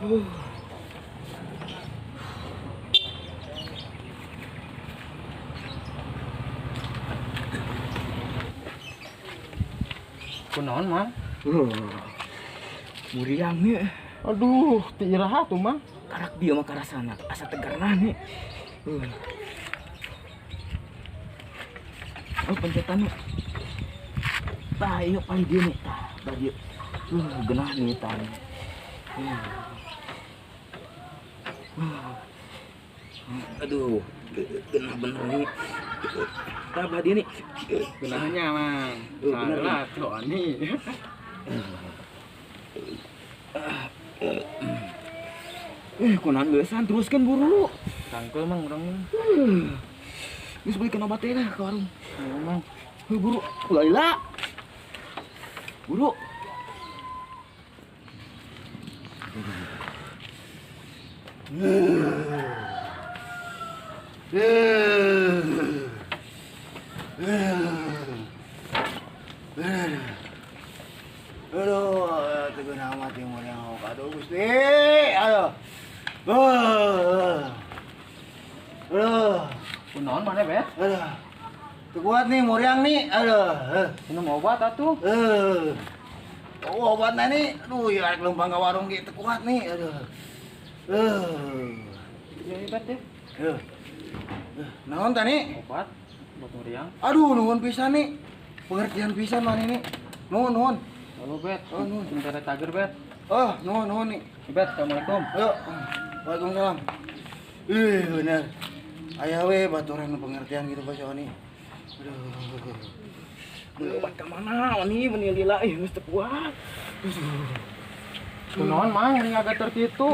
Kunaon, Mang? Muriang nih. Aduh, ti iraha tuh, Mang. Karak dia mah karasana, asa tegarna nih. Oh, pencetan nih. Tah, iya paling dia nih. Tah, tah dia. Genah nih tah. Aduh, genah bener nih. Tah, belah dia nih. Genahnya, Mang. Bener Salah tuh nih. Kunaon geusan teruskeun buru. Tangkul, Mang, urang mah. Geus belikan obat teh lah ke warung. Ayo, Mang. Buru, ulah lila. Buru. Aduh, tegun amat yang mau yang aduh Gusti. Aduh. Aduh. Kunaon maneh, Bet? Aduh. Teu kuat nih muriang nih. Aduh. Minum obat atuh. Oh, obatna nih. Aduh, ya rek leumpang ka warung ge teu kuat nih. Aduh. Ya, Bet deh. Naon tani? Obat buat muriang. Aduh, nuhun pisan nih. Pengertian pisan maneh nih. Nuhun, nuhun. Halo, Bet. Oh, nuhun. Sementara cager, Bet. Oh, nuhun, nuhun nih. Bet, assalamualaikum. Ayo. Waalaikumsalam. Ih, bener. Aya we baturan pengertian gitu Pak Sony. Aduh. Beli obat ka mana oni meni lila ih geus teu kuat. Kunaon, Mang, meni ngageter kitu.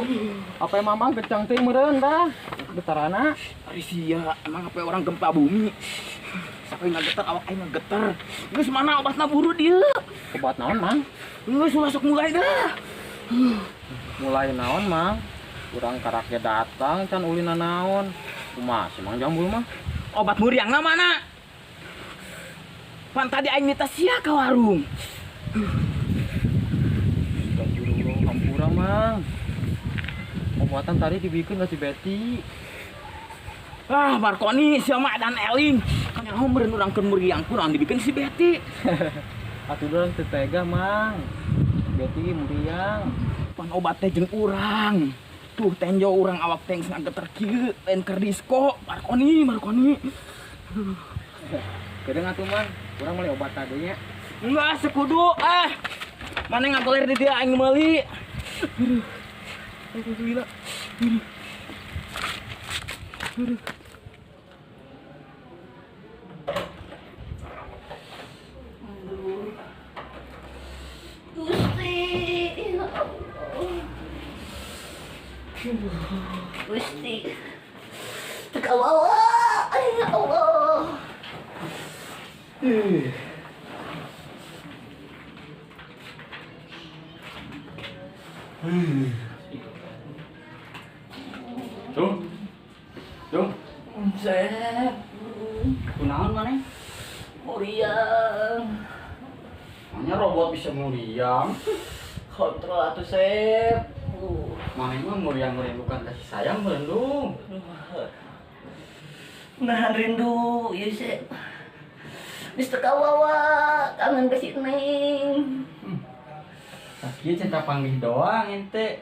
Apa Mamang kencang teh meureun tah? Getarana. Ari sia, emang apa orang gempa bumi? Sampai ngageter awak aing ngageter. Geus mana obatna buru dieu? Obat naon, Mang? Geus ulah sok mulai dah. Mulai naon, Mang? Urang karaknya datang can ulina naon. Kumaha sih Mang Jambul mah? Obat muriangna mana? Pan tadi aing minta sia ka warung. Astagfirullah, hampura, Mang. Obatan tadi dibikin ka si Betty. Ah, Marconi sia mah dan eling. Kan nyaho meureun urang keur muriang kurang dibikin si Betty. Atuh urang teu tega, Mang. Betty muriang. Pan obat teh jeung urang. Tuh tenjo urang awak teh geus ngageter kieu, lain keur disko. Marconi, Marconi. Kedeung atuh, Mang. Urang meuli obat tadinya. Enggak sekudu ah. Mana ngagoler di dia aing meuli. Aduh. Aduh gila. Aduh. Aduh. Gusti, ya Allah. Gusti. Tekawawa, ya Allah. Tuh. Tuh. Sep. Kunaon maneh? Muriang. Hanya robot bisa muriang. Kontrol atuh, Sep. Maneh mah muriang merindukan kasih sayang merendung. Nahan rindu, ya Sep. Mister Kawawa, kangen ke si Neng. Sakieu cinta panggih doang ente.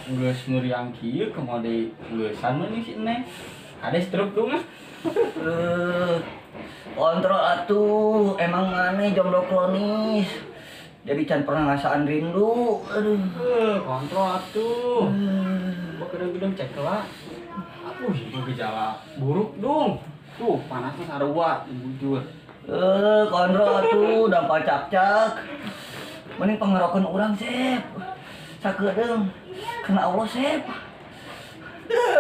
Geus muriang kieu kumaha deui geusan mah si Neng. Ada stroke dong ah. Kontrol atuh, emang maneh jomblo kronis. Jadi can pernah ngasaan rindu. Aduh. Kontrol atuh. Gua gedeng-gedeng cek lah. Aduh, itu gejala buruk dong. Tuh, panasnya sarua, bujur. Kontrol atuh, dampak cak-cak. Mending pangerokeun urang, Sep. Sakedeung. Kena Allah, Sep.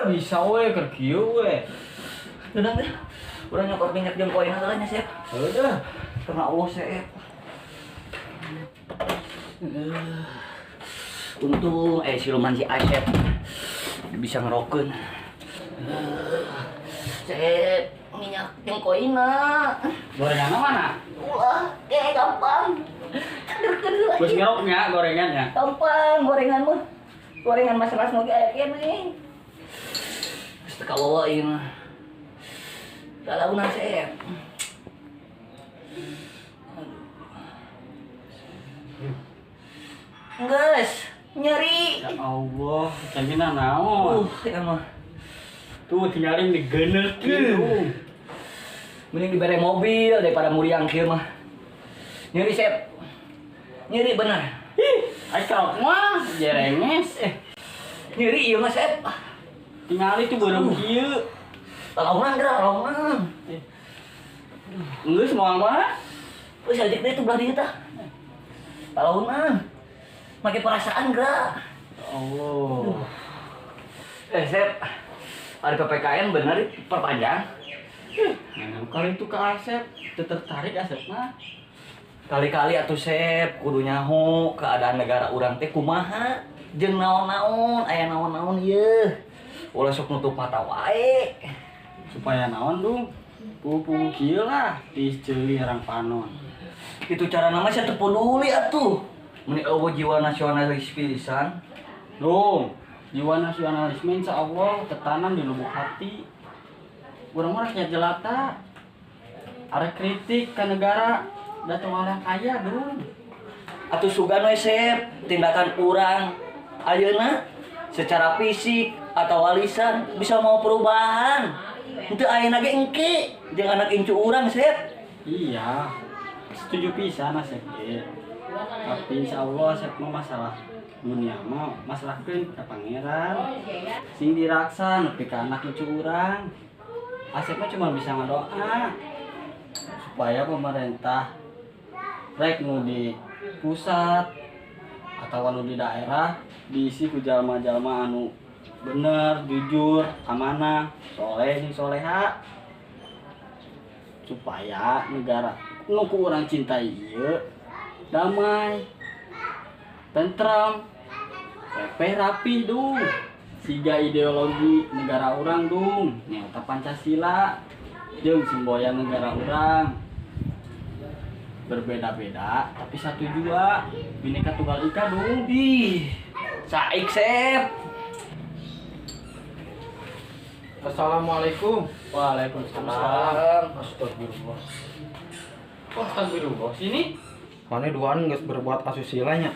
Bisa we keur kieu we. Gedang deh. Urang nyokot minyak jeung koin heula nya, Sep. Heueuh. Kena Allah, Sep. Untung siluman si Asep bisa ngerokeun. Sep, minyak jeung koinna. Gorenganna mana? Ulah, kayak gampang. Caderkeun heula. Geus ngerok nya gorengannya. Gampang gorengan mah. Gorengan masalah lagi aya keneh. Geus teu kawawa ieu mah. Lalaunan Sep. Geus, nyeri. Ya Allah, cangina naon? Ya mah. Tuh tinggalin digenek kieu. Mending dibere mobil daripada muriang kieu mah. Nyeri Sep. Nyeri bener. Ih, ai kerok mah jerenges. Nyeri ieu mah Sep. Tingali tuh beureum kieu. Lalaunan geura, lalaunan. Geus moal mah. Wis ajek deui tuh belah dieu tah. Lalaunan. Make perasaan geura. Ya Allah. Sep. Ada PPKM bener perpanjang. Nah, kali itu ke Asep, tertarik Asep mah. Kali-kali atuh Sep, kudu nyaho keadaan negara urang teh kumaha, jeung naon-naon, aya naon-naon ieu. Ulah sok nutup mata wae. Supaya naon dung? Pupu kieu lah, tiis ceuli herang panon. Kitu carana mah sia teu peduli atuh. Meni eueuh jiwa nasionalis pisan. Dung, jiwa nasionalisme insya Allah tertanam di lubuk hati. Urang mah rakyat jelata. Arek kritik ke negara da teu walang kaya dung. Atuh sugan we Sep, tindakan urang ayeuna secara fisik atau walisan bisa mau perubahan. Henteu ayeuna ge engke jeung anak incu urang Sep. Iya, setuju pisan Asep ge. Tapi insya Allah Asep mah masalah dunia mah masalahkeun ka pangeran. Sing diraksa nepi ka anak incu urang. Asep mah cuma bisa ngadoa supaya pemerintah rek nu di pusat atau anu di daerah diisi ku jalma-jalma anu bener, jujur, amanah, soleh jeung soleha supaya negara nu ku urang cintai ieu damai, tentram, pepeh rapi dung, siga ideologi negara urang dung, nyaeta Pancasila jeung semboyan negara urang. Berbeda-beda tapi satu jua, Bhinneka Tunggal Ika dung. Ih, saik Sep. Assalamualaikum. Waalaikumsalam. Astagfirullah. Wah, astagfirullah. Sini. Mana duaan geus berbuat asusilanya.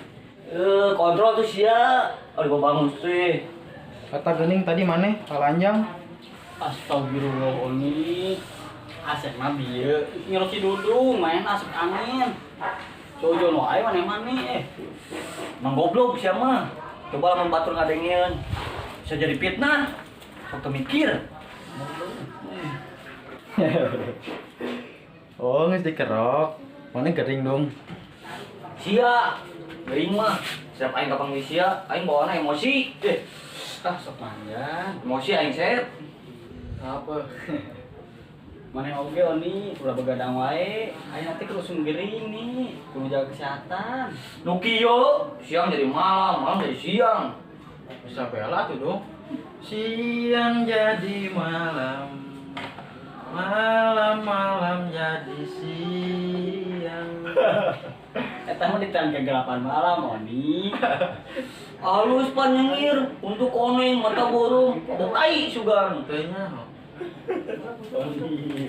Kontrol tuh sia. Aduh bangun sih. Kata geuning tadi maneh talanjang. Astagfirullah oni. Asep mah bieu ngeroki dudung main asup angin. Jojon wae maneh-maneh. Mang goblok sia mah. Coba lamun batur ngadengeun. Bisa jadi fitnah. Sok teu mikir. Oh, geus dikerok. Maneh gering dong. Sia, gering mah. Siap aing kapanggih sia, aing bawaana emosi. Ah, sok manja. Emosi aing Sep. Apa? Maneh oge oni ulah begadang wae. Aing nanti kerusung gering nih, kudu jaga kesehatan. Nu kieu, siang jadi malam, malam jadi siang. Bisa bela tuh dong. Siang jadi malam, malam-malam jadi siang. Eta mah ditahan kegelapan malam oni. Halus panyengir untuk koneng mata burung, bokai sugan. Teu nyaho. Oni.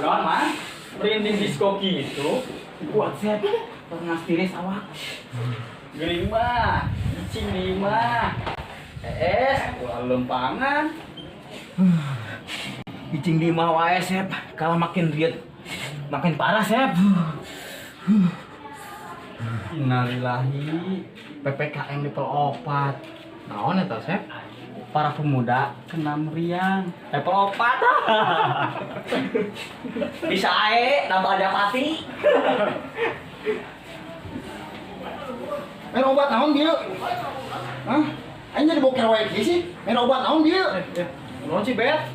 Naon mah? Merinding disko kitu. Kuat Sep. Pernah tiris awak. Gering mah, cicing di mah. Ulah lempangan. Cicing di mah wae Sep, kalah makin riet makin parah Sep. Innalillahi, PPKM level 4. Naon eta Sep? Para pemuda kena meriang. Level 4. Bisa ae nambah dapati. Main obat naon bieu? Hah? Aing jadi boker wae kieu sih. Main obat naon bieu? Naon sih, Bet?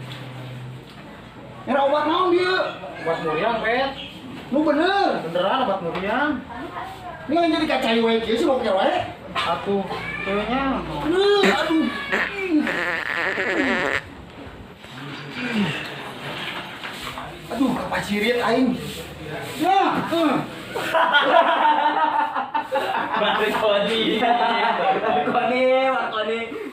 Main obat naon bieu? Obat muriang, Bet. Nu bener. Beneran obat muriang. Ini kan jadi kacai wae kieu sih boker wae. Atuh, teu nya. Aduh, aduh. Aduh, kapacirit aing. Ya. Marconi. Marconi, Marconi.